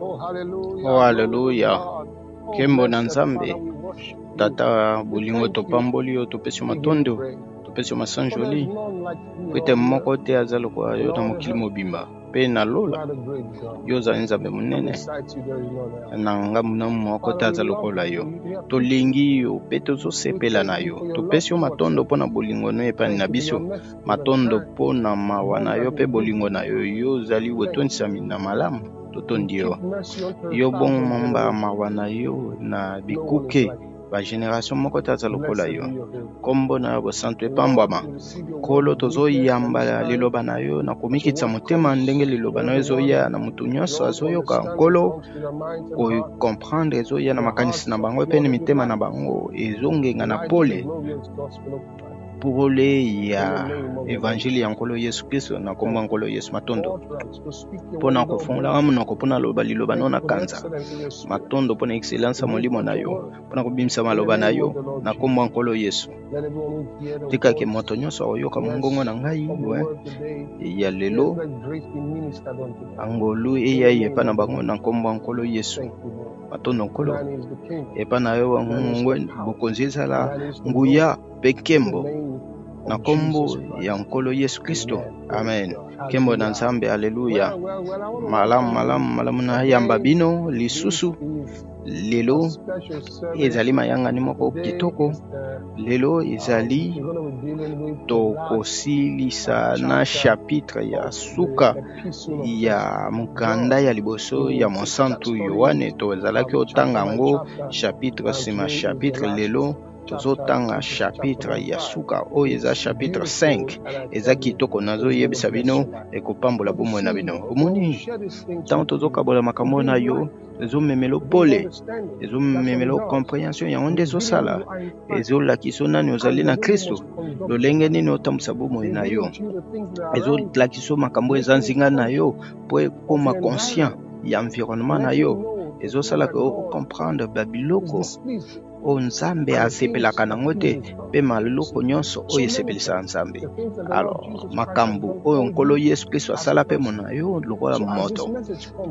Oh, haleluya! Nkembo na Nzambe! Tata bolingo, topamboli yo, topesi yo matondo, topesi yo masanjoli, po ete moko te aza lokola yo na mokili mobimba mpe na lola. Yo ozali Nzambe monene, na ngambo na moko te aza lokola yo. Tolingi yo mpe tozosepela na yo. Topesi yo matondo mpo na bolingo no epai na biso, matondo mpo na mawa na yo mpe bolingo na yo. Yo ozali botondisami na malamu, totondi yo. Yo bomba mawa na yo na bikuke ba generation moko te aza lokola yo. Nkombo na yo bosantu epambwama. Nkolo, tozoyamba liloba na yo na komikitisa motema ndenge liloba na yo ezoya na moto nyonso azoyoka. Nkolo, kocomprendre ezoya na makanisi na bango mpe na mitema na bango ezongenga na pole pole ya evangile ya Nkolo Yesu Kristo na nkombo ya Nkolo Yesu. Matondo mpo na kofongola monoko mpo na loba liloba no na kanza. Matondo mpo na excellence ya molimo na yo mpo na kobimisa maloba na yo na nkombo ya Nkolo Yesu. Tikake moto nyonso akoyoka mongongo na ngai we ya lelo, angolu eyai epai na bango na nkombo ya Nkolo Yesu. Matondo Nkolo epai na yo, bokonzi ezala nguya mpe nkembo na nkombo ya Nkolo Yesu Kristo, amen. Nkembo na Nzambe, aleluya. Malamu, malamu, malamu. Nayamba bino lisusu lelo. Ezali mayangani moko kitoko lelo. Ezali tokosilisa na chapitre ya suka ya mokanda ya liboso ya Mosantu Yohane. Tozalaki otanga yango chapitre nsima chapitre. Lelo tozotanga chapitre ya suka oyo eza chapitre 5. Eza kitoko, nazoyebisa bino, ekopambola bomoi na bino. Omoni, ntango tozokabola makambo na yo, ezomemela pole, ezomemela compréhension. Yango nde ezosala, ezolakisa nani ozali na Kristo, lolenge nini otambwisa bomoi na yo. Ezolakisa makambo eza nzinga na yo mpo ekoma conscient ya environnement na yo. Ezosalaka ocomprendre babiloko oyo Nzambe asepelaka nango te mpe maloko nyonso oyo esepelisaka Nzambe. Alors, makambo oyo Nkolo Yesu Kristo asala mpe mona yo lokola moto,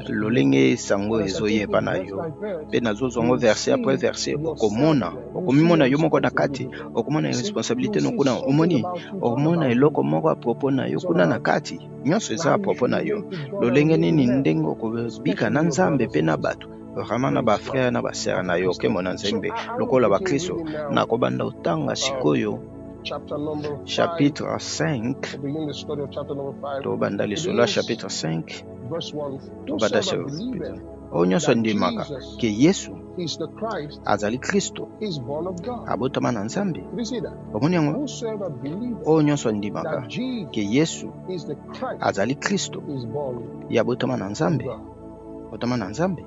lolenge sango ezoyeba na yo mpe nazozwa yango verset après verset, okomona, okomimona yo moko na kati, okomona responsabilité no kuna. Omoni, okomona eloko moko à propos na yo kuna na kati. Nyonso eza à propos na yo, lolenge nini ndenge okobika na Nzambe mpe na bato, vraiment na bafrère na basœur na yo. Okembo na Nzambe. Lokola bakristo, nakobanda otanga sikoyo chapitre 5. Tobanda lisolo ya chapitre 5. Tobanda oyo: nyonso andimaka ke Yesu azali Kristo abotama na Nzambe. Omoni yango? Oyo nyonso andimaka ke Yesu azali Kristo, ye abotama na Nzambe, botama na Nzambe.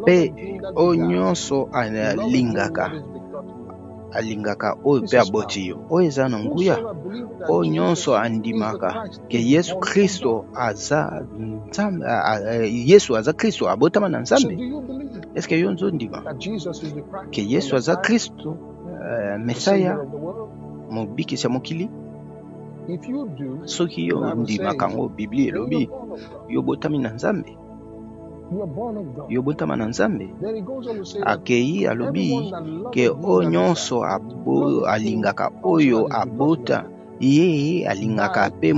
Mpe oyo nyonso alingaka, alingaka oyo mpe aboti yo. Oyo eza na nguya. Oyo nyonso andimaka ke Yesu Kristo aza Nzambe, Yesu aza Kristo, abotama na Nzambe. Eske yo nzondima ke Yesu aza Kristo, Mesaya, mobikisi ya mokili? Soki yo ondimaka yango, Biblia elobi yo botami na Nzambe, yo botama na Nzambe. Akei alobi ke oyo nyonso alingaka oyo abota ye, alingaka mpe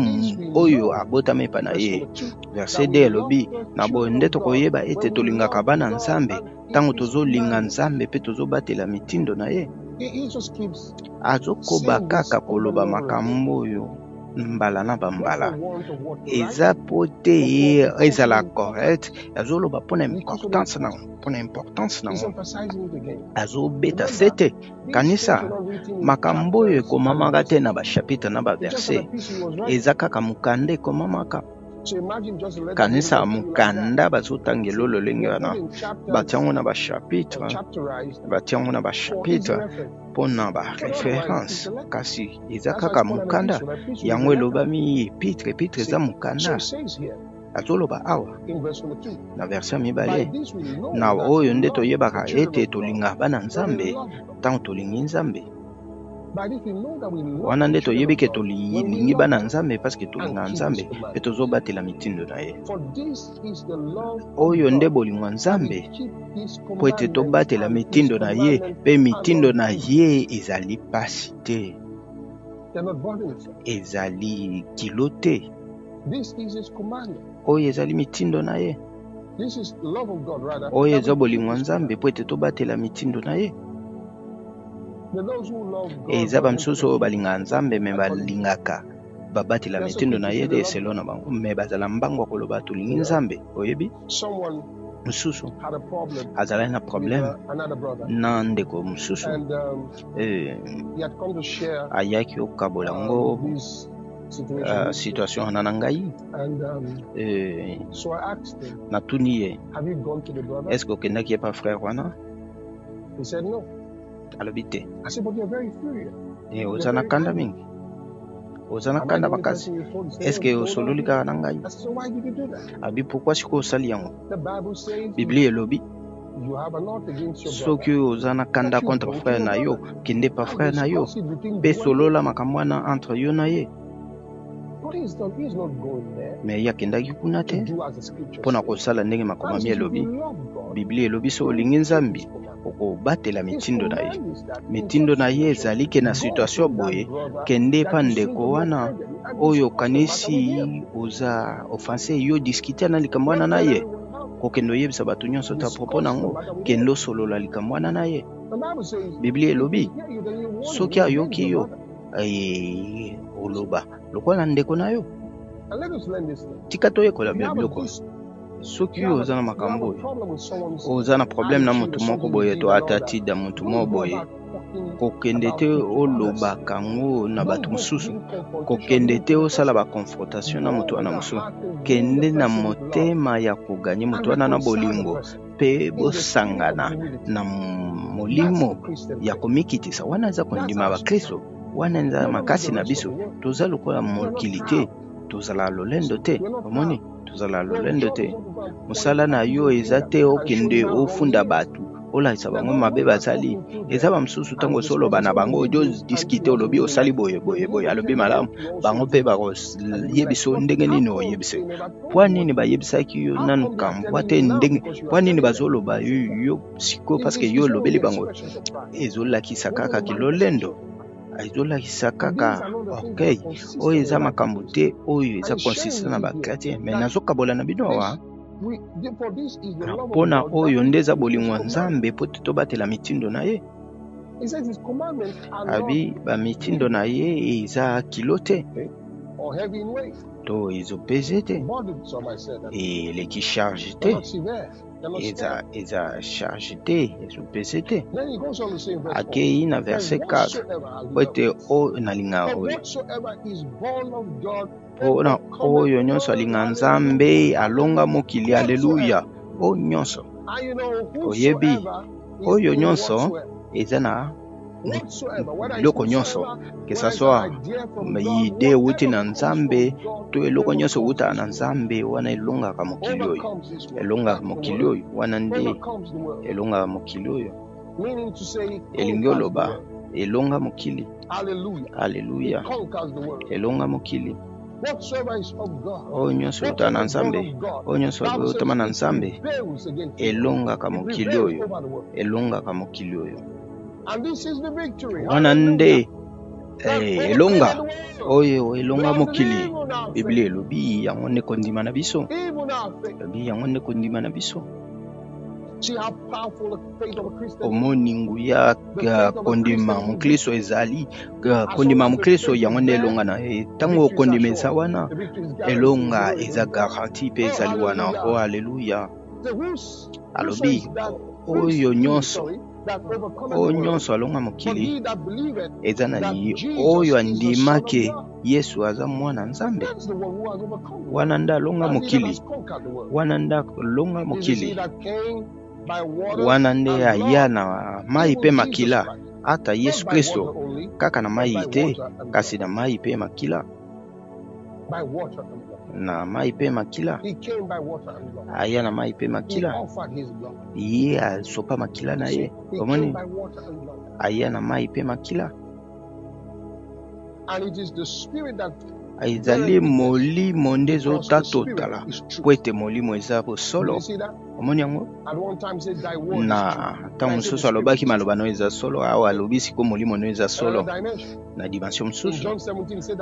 oyo abotama epa na ye. Verset 2 elobi: na boye nde tokoyeba ete tolingaka bana Nzambe, ntango tozolinga Nzambe mpe tozobatela mitindo na ye. Azokoba kaka koloba makambo oyo mbala na bambala. Eza po te ye ezala correct. Azoloba mpona importance nango, mpona importance nango azobeta se te. Kanisa, makambo oyo ekomamaka te na bachapitre na baverset, eza kaka mokanda ekomamaka. Kanisa, mokanda bazotangela lolenge wana, batiango na bachapitre, batiango na bachapitre mpona baréférence, kasi eza kaka mokanda. Yango elobami épître. Épître eza mokanda. Azoloba awa na verset ya mibale: na oyo nde toyebaka ete tolingaka bana Nzambe, ntango tolingi Nzambe. Wana nde toyebi ke tolingi bana Nzambe, parce que tolinga Nzambe mpe tozobatela mitindo na ye. Oyo nde bolingo ya Nzambe, po ete tobatela mitindo na ye, mpe mitindo na ye ezali pasi te, ezali kilo te. Oyo ezali mitindo na ye. Oyo eza bolingo ya Nzambe, po ete tobatela mitindo na ye. Eza bamisusu oyo balingaka Nzambe, me balingaka babatela mitindo na ye te eselo na bango, me bazala mbango ya koloba tolingi Nzambe. Oyebi, mosusu azalaki na problème na ndeko mosusu, ayaki okabola yango situation wana na ngai. Natuni ye: "Est ce que okendaki epa frère wana?" Alobi te. Oza na kanda mingi, oza na kanda makasi. Est-ce osololi kaka na ngai? Abi: "Pourquoi sikoyo osali yango?" Biblia elobi soki oza na kanda contre frère na yo, kende pa frère na yo mpe solola makambo wana entre yo na ye. Me ye akendaki kuna te mpona kosala ndenge makomami elobi. Biblia elobi so olingi Nzambe, okobatela mitindo na ye. Mitindo na ye ezali ke na situation boye, kende epa ndeko wana oyo okanisi oza offensé yo, discuter na likambo wana na ye. Kokende oyebisa bato nyonso ta propos nango, kende osolola likambo wana na ye. Biblia elobi soki ayoki yo, oloba lokola ndeko na yo. Tika toyekola biloko. Soki oyo oza na makambo oyo, oza na problème na motu moko boye to ata tida motu moko boye, kokende te olobaka yango na bato mosusu, kokende te osala baconfrontation na moto wana mosusu. Kende na motema ya kogagner moto wana na bolingo mpe bosangana na molimo ya komikitisa. Wana eza kondima bakristo, wana eza makasi na biso. Toza lokola mokili te, tozala lolendo te. Omoni, tozala lolendo te. Mosala na yo eza te okende ofunda bato, olakisa bango mabe bazali. Eza bamosusu, ntango osoloba na bango, odiskute, olobi osali boye boye boye, alobi malamu, bango mpe bakoyebisa ndenge nini oyebisa. Mpo nini bayebisaki yo nanu kambwa te? Ndenge mpo nini bazoloba yo sikoyo? Parce que yo olobeli bango. Ezolakisa kaka kilolendo, ezolakisa kaka orgueil. Oyo eza makambo te oyo eza consistant na bachrétien. Me nazokabola na bino awa mpona oyo nde eza bolingo ya Nzambe, mpo te tobatela mitindo na ye. Abi bamitindo na ye eza kilo te to ezopese te, eleki charge te, eza charge te, ezopese te. Akei na verset 4: po ete oyo nalingaka oyo, mpona oyo nyonso alinga Nzambe alonga mokili. Aleluya! Oyo nyonso oyebi, oyo nyonso eza na biloko nyonso, que ça soit idée ewuti na Nzambe to eloko nyonso ewutaka na Nzambe, wana elongaka mokili oyo, elongaka mokili oyo. Wana nde elongaka mokili oyo, elingi oloba elonga mokili. Aleluya! Elonga mokili. Oyo nyonso eutaka na Nzambe, oyo nyonso eutama na Nzambe, elongaka mokili oyo, elongaka mokili oyo. Wana nde elonga oyo elonga mokili. Biblia elobi yango nde kondima na biso, elobi yango nde kondima na biso. Omoni nguya ya kondima mokristo ezali kondima mokristo, yango nde elonga na ye. Ntango okondima eza wana, elonga eza garantie mpe ezali wana. O aleluya! Alobi oyo nyonso, oyo nyonso alonga mokili eza na oyo andimaki Yesu aza mwana Nzambe. Wana nde alonga mokili, wana nde alonga mokili, wana nde aya na mai mpe makila, ata Yesu Kristo, kaka na mai te, kasi na mai mpe makila, na mai mpe makila. Aya na mai mpe makila, ye asopa makila na ye. Omoni, aya na mai mpe makila. Ezali molimo nde ezotatotala, po ete molimo eza bosolo. Omoni yango? Na ntango mosusu alobaki maloba no eza solo, awa alobi siko molimo no eza solo. Na dimension mosusu,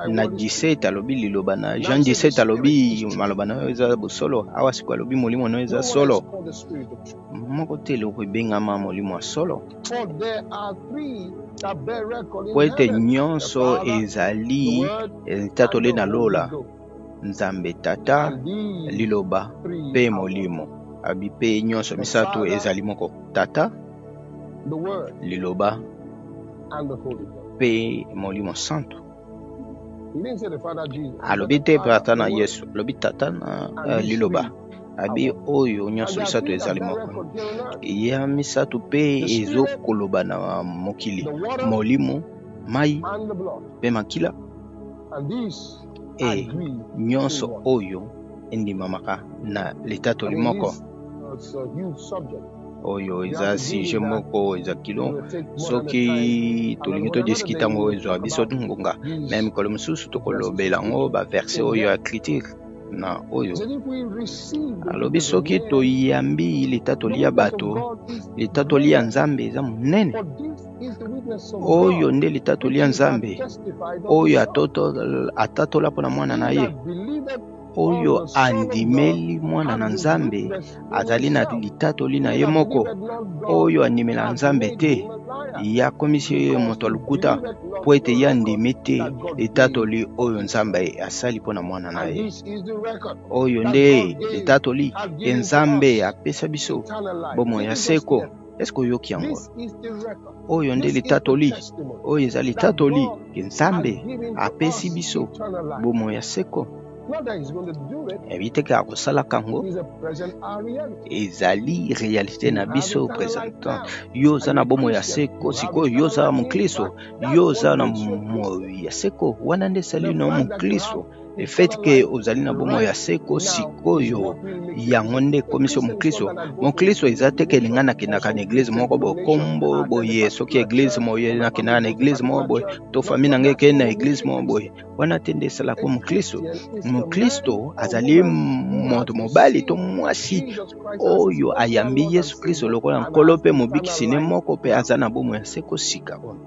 na 17 alobi liloba na Jean 17 alobi maloba na yo eza bosolo, awa siko alobi molimo no eza solo. Moko te eloko ebengama molimo ya solo, po ete nyonso ezali litatoli na lola, Nzambe Tata, Liloba mpe Molimo. Abi mpe nyonso misato ezali moko, Tata, Liloba mpe Molimo Santo. Alobi te Tata na Yesu, alobi Tata na Liloba. Abi oyo nyonso misato ezali moko. Ya misato mpe ezokoloba na mokili, molimo, mai mpe makila. E nyonso oyo endimamaka na litatoli moko. Oyo eza sujet moko eza kilo, soki tolingi todiskute yango ezwa biso ngonga, me mikolo mosusu tokolobela yango baverse oyo ya critique na oyo. Alobi soki toyambi litatoli ya bato, litatoli ya Nzambe eza monene. Oyo nde litatoli ya Nzambe, oyo atatola mpona mwana na ye. Oyo andimeli mwana na Nzambe azali na litatoli na ye moko. Oyo andimela Nzambe te, ye akomisi ye moto ya lokuta, po ete ye andimi te litatoli oyo Nzambe asali mpona mwana na ye. Oyo nde litatoli ye Nzambe apesa biso bomoi ya seko. Eske oyoki yango? Oyo nde litatoli, oyo eza litatoli ke Nzambe apesi biso bomoi ya seko. Eyebi te ke akosalaka yango, ezali réalité na biso présentant. Yo oza na bomoi ya seko sikoyo, yo oza moklisto, yo oza na bomoi ya seko, wana nde esali no moklisto. Le fait que ozali na bomoi ya seko sikoyo, yango nde ekomisi yo moklisto. Moklisto eza te ke elinga nakendaka na eglise moko boye, kombo boye, soki eglise moye nakendaka na eglise moko boye, to famille na ngai ekende na eglise moko boye, wana te nde esalaka moklisto. Moklisto azali moto mobali to mwasi oyo ayambi Yesu Kristo lokola Nkolo mpe mobikisi ne moko, mpe aza na bomoi ya seko sika oyo.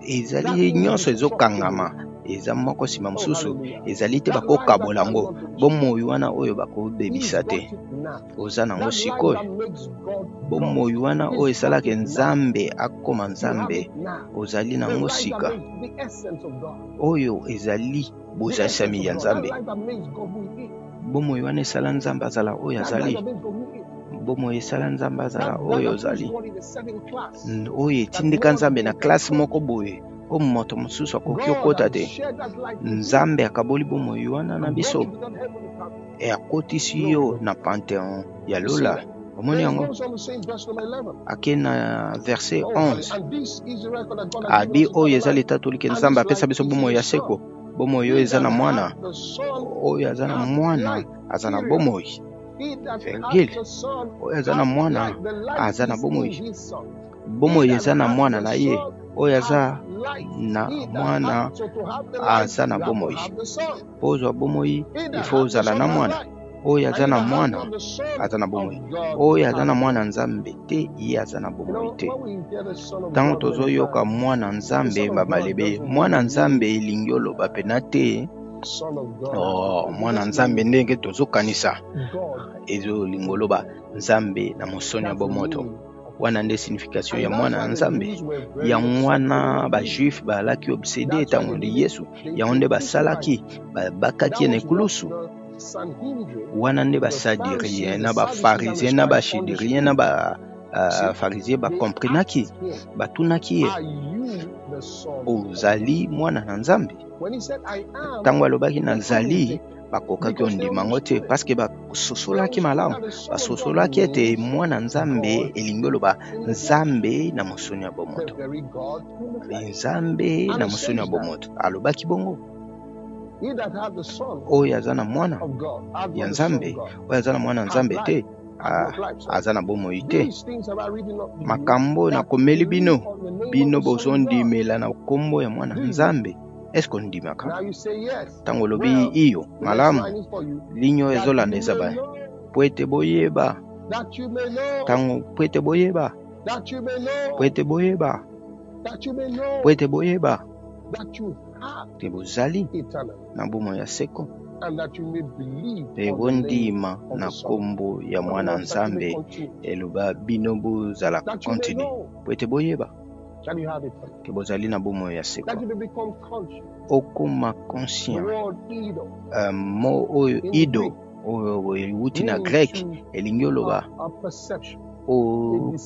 Ezali nyonso ezokangama, eza moko nsima mosusu, ezali te bakokabola yango. Bomoi wana oyo bakobebisa te, oza nango sikoyo. Bomoi wana oyo esalaka Nzambe akoma Nzambe, ozali nango sika. Oyo ezali bozalisami ya Nzambe. Bomoi wana esala Nzambe azala oyo azali. Bomoi esala Nzambe azala oyo ozali. Oyo etindika Nzambe na classe moko boye, oyo moto mosusu akoki okota te. Nzambe akaboli bomoi wana na biso, e akotisi yo na panthéon ya lola. Omoni yango? Ake na verset 11, abi oyo eza litatoli ke Nzambe apesa biso bomoi ya seko. Bomoi oyo eza na mwana, oyo aza na mwana aza na bomoi. Virgule. Oyo aza na mwana aza na bomoi. Bomoi eza na mwana na ye. Oyo aza na mwana aza na bomoi. Po ozwa bomoi, il faut ozala na mwana. Oyo aza na mwana aza na bomoi. Oyo aza na mwana Nzambe te, ye aza na bomoi te. Ntango tozoyoka mwana Nzambe, bamalebe mwana Nzambe elingi oloba pena te oh, mwana Nzambe ndenge tozokanisa ezolinga oloba Nzambe na mosoni ya bomoto. Wana nde signification ya mwana Nzambe. Yango wana ba juif balaki obsédé ntango nde Yesu, yango nde basalaki, babakaki ye na ekulusu. Wana nde basadirien na bafarisien na bashidirien na ba pharisien bakomprenaki, batunaki ye, ozali mwana na Nzambe? Ntango alobaki nazali, bakokaki ondima yango te, parce que basosolaki malamu, basosolaki ete mwana Nzambe elingi oloba Nzambe na mosuni ya bomoto, Nzambe na mosuni ya bomoto. Alobaki bongo, oyo aza na mwana ya Nzambe, oyo aza na mwana Nzambe te, Aza na bomoi te. Makambo oyo nakomeli bino, bino bozondimela na nkombo ya Mwana Nzambe. Eske ondimaka? Ntango olobi iyo, malamu, ligne oyo ezolanda eza ba po ete boyeba, ntango po ete boyeba, po ete boyeba, po ete boyeba te bozali na bomoi ya seko mpe bondima na nkombo ya Mwana Nzambe. Eloba bino bozala continue po ete boyeba ke bozali na bomoi ya seko. Okoma conscient. Mot oyo ido, oyo ewuti na grec, elingi oloba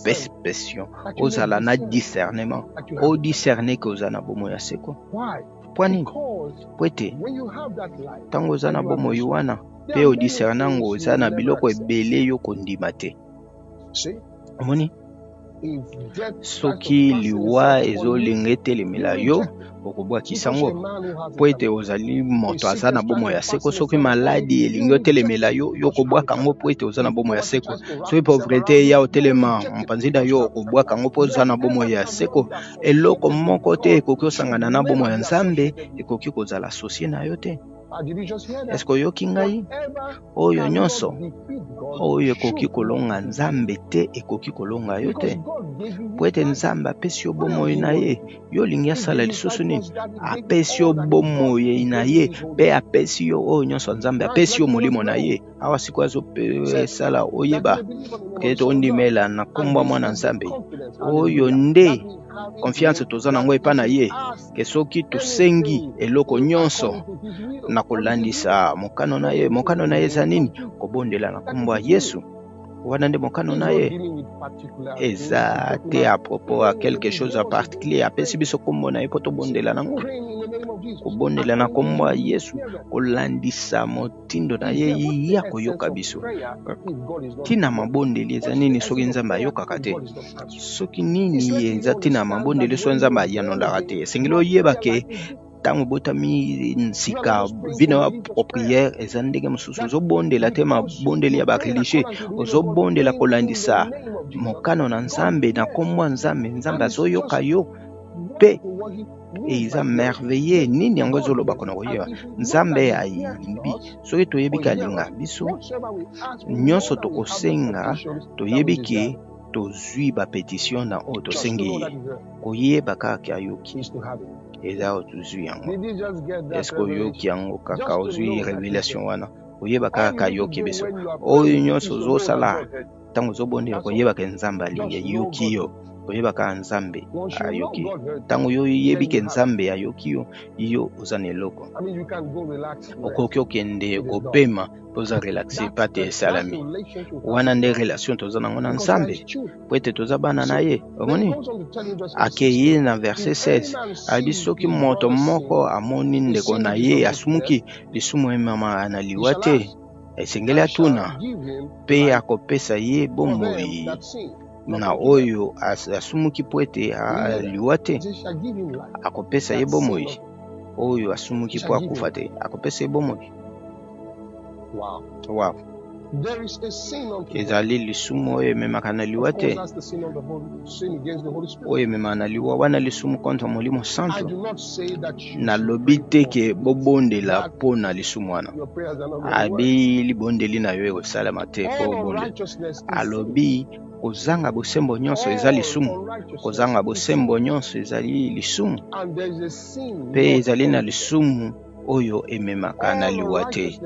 perception, ozala na discernement, odiscerne ke oza na bomoi ya seko. Mpo nini? Po ete ntango oza na bomoi wana mpe odiscerne yango, oza na biloko ebele yo kondima te. Omoni, soki liwa ezolinga etelemela yo, okobwakisa yango mpo ete ozali moto aza na bomoi ya seko. Soki maladi elingi otelemela yo, yo kobwaka yango mpo ete oza na bomoi ya seko. Soki pauvreté eya otelema mopanzi na yo, okobwaka yango mpo oza na bomoi ya seko. Eloko moko te ekoki osangana na bomoi ya Nzambe, ekoki kozala associé na yo te. Eske oyoki ngai? Oyo nyonso oyo ekoki kolonga Nzambe te, ekoki kolonga yo te, po ete Nzambe apesi yo bomoi na ye. Yo olingi asala lisusu nini? Apesi yo bomoi na ye mpe apesi yo oyo nyonso. Nzambe apesi yo molimo na ye. Awa sikoyo azosala oyeba ete ondimela na nkombo ya Mwana Nzambe. Oyo nde confiance toza nango epai na ye, ke soki tosengi eloko nyonso na kolandisa mokano na ye. Mokano na ye eza nini? Kobondela na nkombo ya Yesu. Wana nde mokano na ye. Eza te à propos ya quelque chose ya particulier. Apesi biso nkombo na ye mpo tobondela nango, kobondela na nkombo ya Yesu, kolandisa motindo na ye, ya koyoka biso. Ntina mabondeli eza nini soki Nzambe ayokaka te? Soki nini eza ntina mabondeli soki Nzambe ayanolaka te? Esengeli oyeba ke ntango obotami sika, vie na yo propre eza ndenge mosusu. Ozobondela te mabondeli ya bareligieux, ozobondela kolandisa mokano na Nzambe na nkombo ya Nzambe. Nzambe azoyoka yo mpe eza merveille. Nini yango ezoloba kona koyeba Nzambe ayebi? Soki toyebi ke alinga biso, nyonso tokosenga, toyebi ke tozwi bapétition na oyo tosengi ye. Koyeba kaka ayoki, eza oyo tozwi yango. Eske oyoki yango? Kaka ozwi révélation wana, koyeba kaka ayoki biso. Oyo nyonso ozosala ntango ozobondela, koyebaka Nzambe alingi, ayoki yo, koyeba kaka Nzambe ayoki. Ntango yo oyebi ke Nzambe ayoki yo, yo oza na eloko, okoki okende kopema mpo oza relax pa te esalami. Wana nde relation toza nango na Nzambe, po ete toza bana na ye. Omoni, akei na verset 16, alobi: soki moto moko amoni ndeko na ye asumuki lisumu ememaka na liwa te, esengeli atuna, mpe akopesa ye bomoi na oyo asumuki mpo ete liwa te. Akopesa ye bomoi oyo asumuki mpo akufa te, akopesa ye bomoi. Wow. Ezali lisumu oyo ememaka na liwa te. Oyo ememaka na liwa wana, lisumu contre Molimo Santo. Nalobi te ke bobondela mpo na lisumu wana. Abi libondeli na yo ekosalama te mpo obondela. Alobi kozanga bosembo nyonso eza lisumu, kozanga bosembo nyonso ezali lisumu, mpe ezali na lisumu oyo ememaka na liwa te.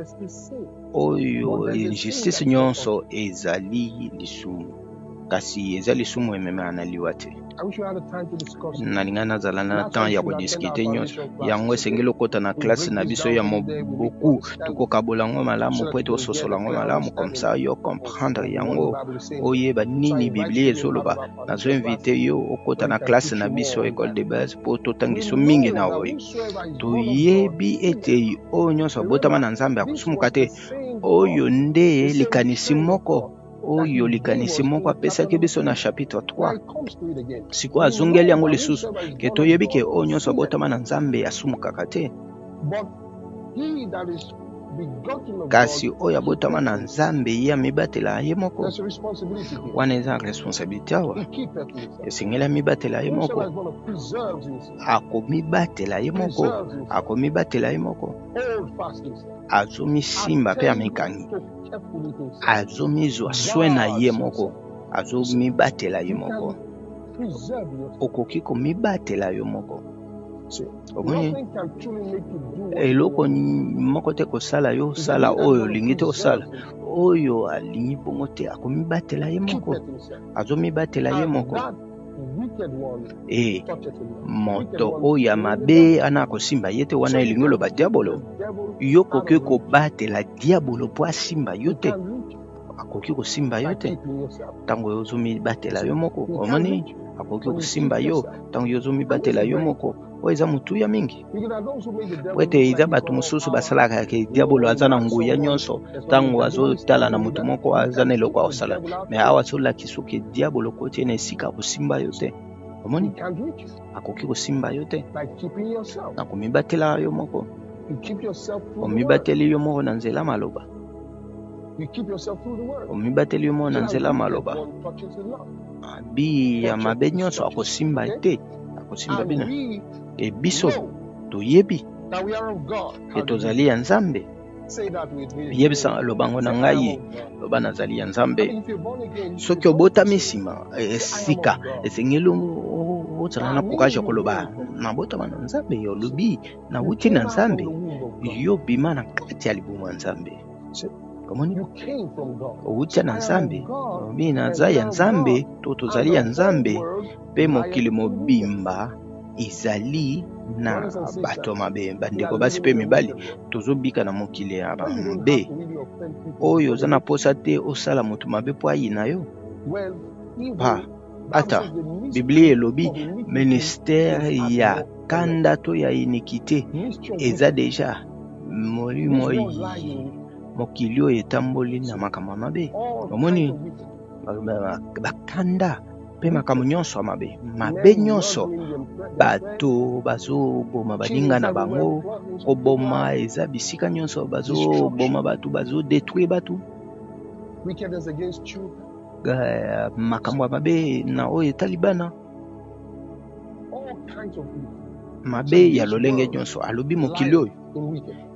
Oyo injustice nyonso ezali lisumu, kasi eza lisumu ememaka na liwa te. Nalinga nazala na temps ya kodiscuter nyonso yango. Esengeli okota na classe na biso ya moboku, tokokabola yango malamu po ete ososola yango malamu, comme ça yo comprendre yango, oyeba nini Biblia ezoloba. Nazoinvite yo okota na classe na biso, école de base, mpo totangiso mingi na oyo. Toyebi ete oyo nyonso abotama na Nzambe akosumuka te. Oyo nde likanisi moko oyo, likanisi moko apesaki biso na chapitre 3. Sikoyo azongeli yango lisusu, ke toyebi ke oyo nyonso abotama na Nzambe asumukaka te. Kasi oyo abotama na Nzambe, ye amibatela ye moko. Wana eza responsabilité awa, esengeli amibatela ye moko, akomibatela ye moko, akomibatela ye moko, azomisimba mpe amikangi, azomizwa soin na ye moko, azomibatela ye moko. Okoki komibatela yo moko. Omoni, eloko moko te kosala yo osala oyo olingi te osala. Oyo alingi bongo te akomibatela ye moko, azomibatela ye moko. E moto oyo ya mabe ana akosimba ye te, wana elingi oloba diabolo. Yo koki kobatela diabolo mpo asimba yo te, akoki kosimba yo te ntango yo ozomibatela yo moko. Omoni, akoki kosimba yo ntango yo ozomibatela yo moko. Oyo eza motuya mingi, po ete eza bato mosusu basalaka ke diabolo aza na nguya nyonso, ntango azotala na moto moko aza na eloko akosala. Me awa azolakisa ke diabolo koti ye na esika akosimba yo te. Omoni, akoki kosimba yo te na komibatela yo moko. Omibateli yo moko na nzela maloba, omibateli yo moko na nzela maloba. Bi ya mabe nyonso akosimba te, akosimba bino. E biso toyebi e tozali ya Nzambe. Yebisa lobango na ngai, loba nazali ya Nzambe. Soki obotami nsima esika, esengeli ozala na courage ya koloba nabotama na Nzambe. Olobi nawuti na Nzambe, yo bima na kati ya libumu ya Nzambe. Omoni, owuti na Nzambe, olobi naza ya Nzambe, to tozali ya Nzambe. Mpe mokili mobimba ezali na bato mabe. Bandeko basi mpe mibali, tozobika na mokili ya mabe oyo oza na posa te osala moto mabe mpo ayina yo pa. Ata Biblia elobi ministère ya kanda to ya iniquité eza deja molimo. Mokili oyo etamboli na makambo ya mabe. Omoni, bakanda mpe makambo nyonso ya mabe, mabe nyonso, bato bazoboma baninga na bango, koboma eza bisika nyonso, bazoboma bato, bazodétruire bato, makambo ya mabe na oyo etali bana, mabe ya lolenge nyonso. Alobi mokili oyo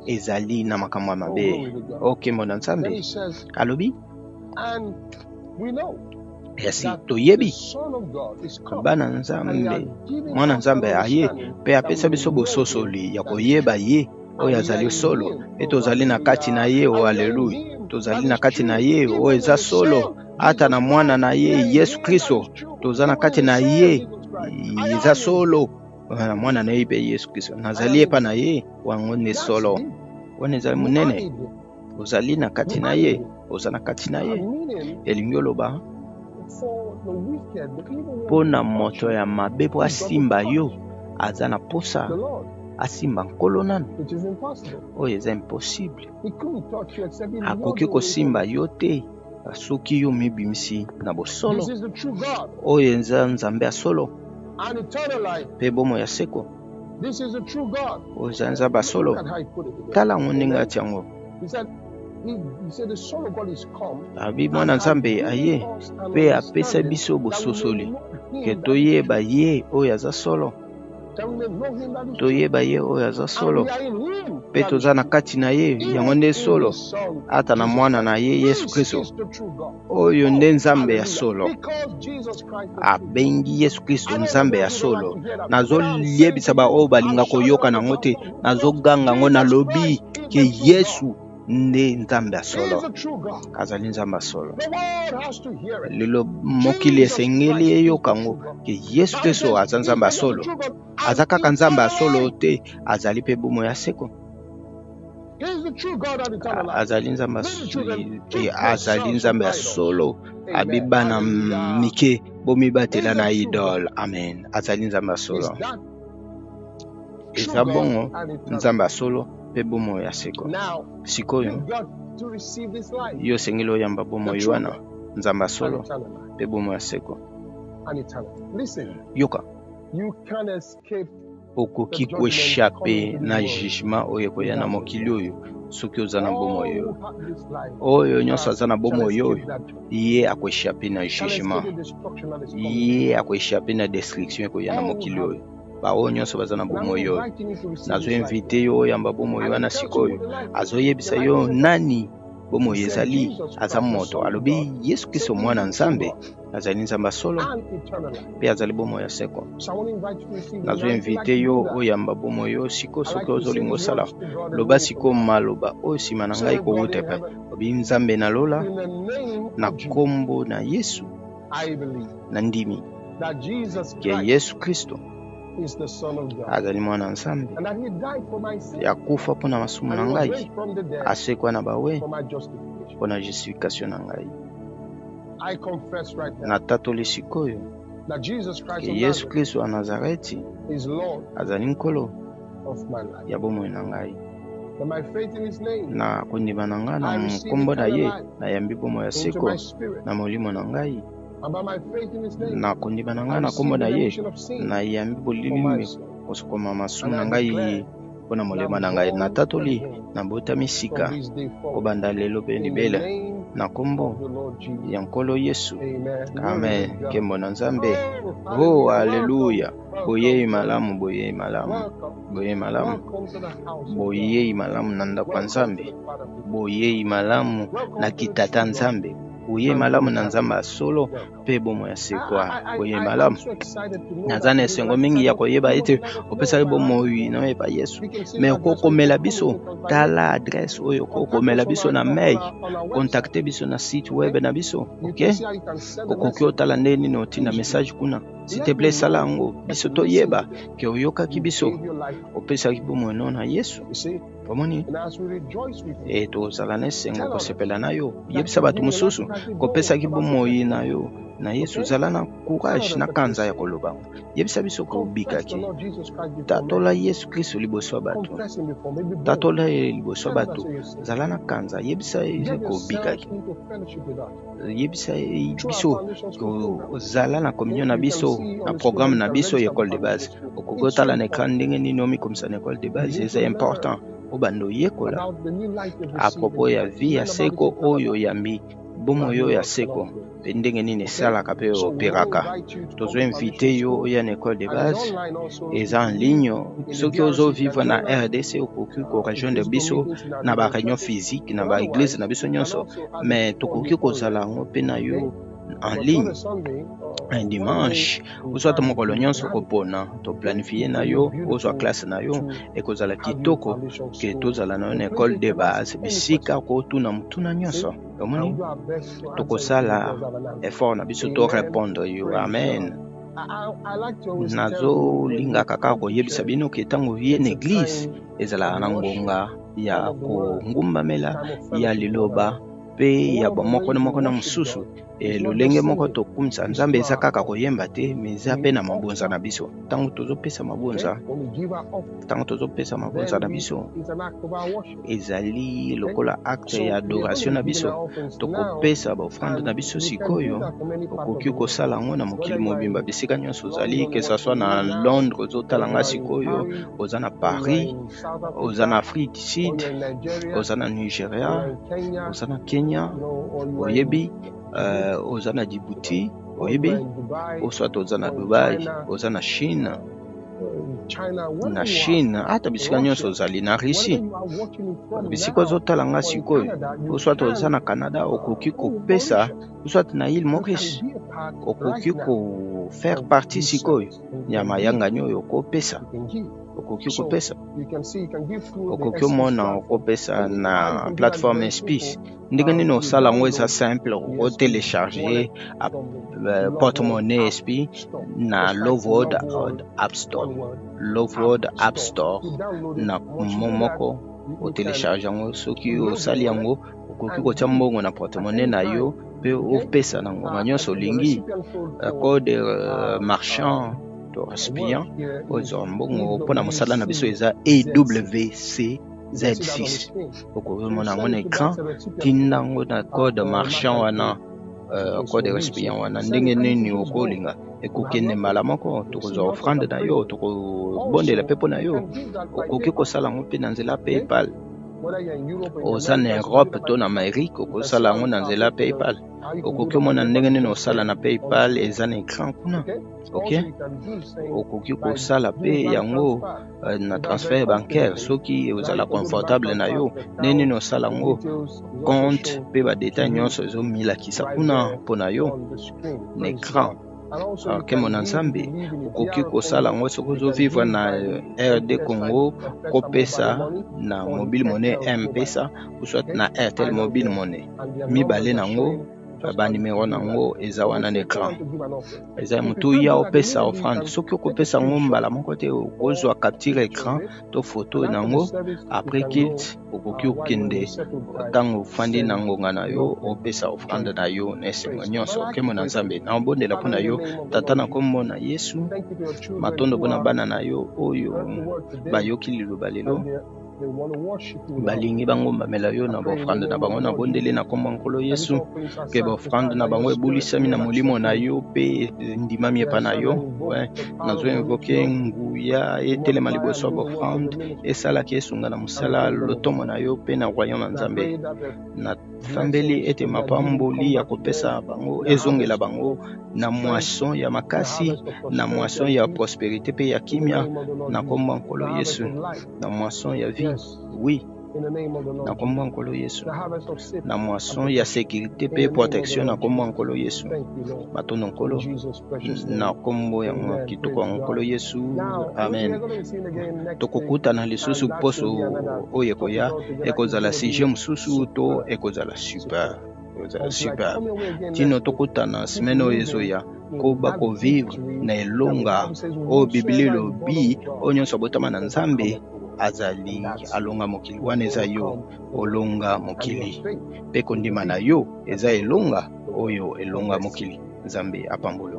ezali na makambo ya mabe. Okembo na Nzambe. Alobi kasi toyebi bana Nzambe, mwana Nzambe aye mpe apesa biso bososoli ya koyeba ye oyo azali solo, mpe tozali na kati na ye. O aleluya, tozali na kati na ye oyo eza solo, ata na mwana na ye Yesu Kristo. Toza na kati na ye, eza solo, na mwana na ye mpe Yesu Kristo. Nazali epa na ye, wango nde solo. Wana ezali monene. Ozali na kati na ye, oza na kati na ye. Elingi oloba mpo na moto ya mabe mpo asimba yo, aza na posa asimba Nkolo nanu, oyo eza impossible. Akoki kosimba yo te soki yo mibimisi na bosolo. Oyo eza Nzambe ya solo mpe bomoi ya seko. Oyo eza Nzambe ya solo. Tala yango ndenge ati yango. Abi mwana Nzambe aye mpe apesa biso bososoli ke toyeba ye oyo aza solo, toyeba ye oyo aza solo, mpe toza na kati na ye, yango nde solo, ata na mwana na ye Yesu Kristo. Oyo nde Nzambe ya solo. Abengi Yesu Kristo Nzambe ya solo. Nazoyebisa baoyo balinga koyoka nango te, nazoganga yango, nalobi ke Yesu nde Nzambe ya solo, azali Nzambe ya solo. Lelo mokili esengeli eyoka yango ke Yesu Kristo aza Nzambe ya solo. Aza kaka Nzambe ya solo te, azali mpe bomoi ya seko. Azali Nzambe, azali Nzambe ya solo. Abi bana mike, bomibatela na idole. Amen. Azali Nzambe ya solo. Eza bongo, Nzambe ya solo mpe bomoi ya seko. Sikoyo yo osengeli oyamba bomoi wana, Nzambe ya solo mpe bomoi ya seko. Yoka. Okoki koéchapper na jugement oyo ekoya na mokili oyo soki oza na bomoi oyo. Oyo nyonso aza na bomoi oyo, ye akoéchapper na jugement, ye akoéchapper na destruction ekoya na mokili oyo. Baoyo nyonso baza na bomoi oyo, nazoinviter yo oyamba bomoi wana sikoyo. Azoyebisa yo nani bomoi ezali. Aza moto alobi Yesu Kristo, mwana Nzambe, azali Nzambe ya solo mpe azali bomoi ya seko. Nazoinviter yo oyamba bomoi oyo sikoyo. Soki ozolinga osala, loba sikoyo maloba oyo nsima na ngai kowuta epai obi: Nzambe na lola, na nkombo na Yesu, na ndimi ke Yesu Kristo azali mwana Nzambe, akufa mpo na masumu na ngai, asekwa na bawe mpo na justification na ngai. Natatoli sikoyo ke Yesu Kristo ya Nazareti azali Nkolo ya bomoi na ngai. Na kondima na ngai na nkombo na ye, nayambi bomoi ya seko na molimo na ngai. Na kondima na ngai na nkombo na ye, nayambi bolimi kosokoma masumu na ngai mpo na molema na ngai. Natatoli nabotami sika kobanda lelo mpe libela, na nkombo ya Nkolo Yesu. Amen. Nkembo na Nzambe. Oh, aleluya! Boyei malamu, boyei malamu, boyei malamu, boyei malamu na ndako ya Nzambe, boyei malamu na kitata Nzambe, boyei malamu na Nzambe ya solo mpe bomoi ya sekwa. Boyei malamu. Naza na esengo mingi ya koyeba ete opesaki bomoi na yo epai Yesu. Mais okokomela biso, tala adresse oyo okokomela biso na mail, contacte biso na site web na biso. Ok, okoki otala ndenge nini otinda message kuna. S'il te plaît, sala yango, biso toyeba ke oyokaki biso, opesaki bomoi no na Yesu. Omoni, e tozala na esengo kosepela na yo. Yebisa bato mosusu kopesaki bomoi na yo na Yesu. Zala na courage, na kanza ya koloba. Yebisa biso kobikaki. Tatola Yesu Kristo liboso ya bato, tatola ye liboso ya bato. Zala na kanza, yebisa ye kobikaki. Yebisa biso kozala na communion na biso na programme na biso ya école de base. Okoki otala na écran ndenge nini omikomisa na école de base. Eza important obanda oyekola à propos ya vie ya seko oyo oyambi, bomoi oyo ya seko, mpe ndenge nini esalaka mpe operaka. Tozoinviter yo oya na école de base, eza en ligne. Soki ozovivre na RDC, okoki korejoindre biso na baréunion physique na baéglise na biso nyonso, mais tokoki kozala yango mpe na yo en ligne un dimanche, ozwa ata mokolo nyonso kopona, toplanifier na yo, ozwa classe na yo. Ekozala kitoko ke tozala na yo na école de base, bisika kotuna motuna nyonso. Omoni, tokosala effort na biso to répondre yo. Amen. Nazolingaka kaka koyebisa bino ke ntango ye na église, ezalaka na ngonga ya kongumbamela ya liloba mpe ya bomoko na moko na mosusu. E lolenge moko tokumisa Nzambe eza kaka koyemba te, mais eza mpe na mabonza na biso. Ntango tozopesa mabonza, ntango tozopesa mabonza na biso, ezali lokola acte ya adoration na biso. Tokopesa baoffrande na biso sikoyo. Okoki kosala yango na mokili mobimba, bisika nyonso ozali, que ça soit na Londres ozotala nga sikoyo, oza na Paris, oza na Afrique du Sud, oza na Nigeria, oza na Kenya, oyebi, oza na Djibouti, oyebi, soit oza na Dubai, oza na Chine, na Chine, ata bisika nyonso ozali, na Russie, bisika ozotala nga sikoyo, soit oza na Canada, okoki kopesa, soit na île Maurice, okoki kofaire partie sikoyo ya mayangani oyo. Okopesa, okoki kopesa, okoki omona, okopesa na plateforme Spice. Ndenge nini osala yango? Eza simple, otélécharger porte-monnaie SP na Loveworld App Store, Loveworld App Store na moko, otélécharger yango. Soki osali yango, okoki kotia mbongo na porte-monnaie na yo mpe opesa na ngonga nyonso olingi. Code marchand to récipient ozwa mbongo mpona mosala na biso eza EWC Z6. Okoki komona yango na écran. Tinda yango na code marchand wana. Code recipient wana ndenge nini okolinga ekokende mbala moko, tokozwa offrande na yo, tokobondela mpe mpo na yo. Okoki kosala yango mpe na nzela PayPal. Oza na Europe to na Amerique, okosala yango na nzela PayPal. Okoki omona ndenge nini osala na PayPal, eza na écran kuna. Ok, okoki kosala mpe yango na transfert bancaire soki ozala confortable na yo. Ndenge nini osala yango, compte mpe badétails nyonso ezomilakisa kuna mpo na yo na écran. Nkembo na Nzambe. Okoki kosala yango soki ozovivre na RD Congo, kopesa na mobile money M-Pesa ou soit na Airtel mobile money. Mibale nango, banimero nango eza wana na écran. Eza motuya opesa offrande. Soki okopesa yango mbala moko te, okozwa capture écran to photo nango. Après culte, okoki okende, ntango ofandi na ngonga na yo, opesa offrande na yo na esengo nyonso. Nkembo na Nzambe. Na obondela mpo na yo. Tata, na nkombo na Yesu, matondo mpona bana na yo oyo bayoki liloba lelo, balingi bangombamela yo na baoffrande na bango. Nabondeli na nkombo ya Nkolo Yesu ke baoffrande na bango ebulisami na molimo na yo mpe endimami epa na yo. Nazo invoquer nguya etelema liboso ya baoffrande, esalaki esunga na mosala lotomo na yo mpe na royaume ya Nzambe. Nasambeli ete mapamboli ya kopesa bango ezongela bango na moisson ya makasi, na moisson ya prospérité mpe ya kimia, na nkombo ya Nkolo Yesu, na moisson ya vie, oui, na nkombo ya Nkolo Yesu, na moisson ya sécurité mpe protection, na nkombo ya Nkolo Yesu. Matondo, Nkolo, na nkombo ya kitoko ya Nkolo Yesu, amen. Tokokutana lisusu poso oyo ekoya. Ekozala sujet mosusu to ekozala super, ekozala super. Tino tokutana semaine oyo ezoya, koba kovivre na elonga oyo Biblia elobi: oyo nyonso abotama na Nzambe azali alonga mokili. Wana eza yo, olonga mokili, mpe kondima na yo eza elonga oyo elonga mokili. Nzambe apambolo.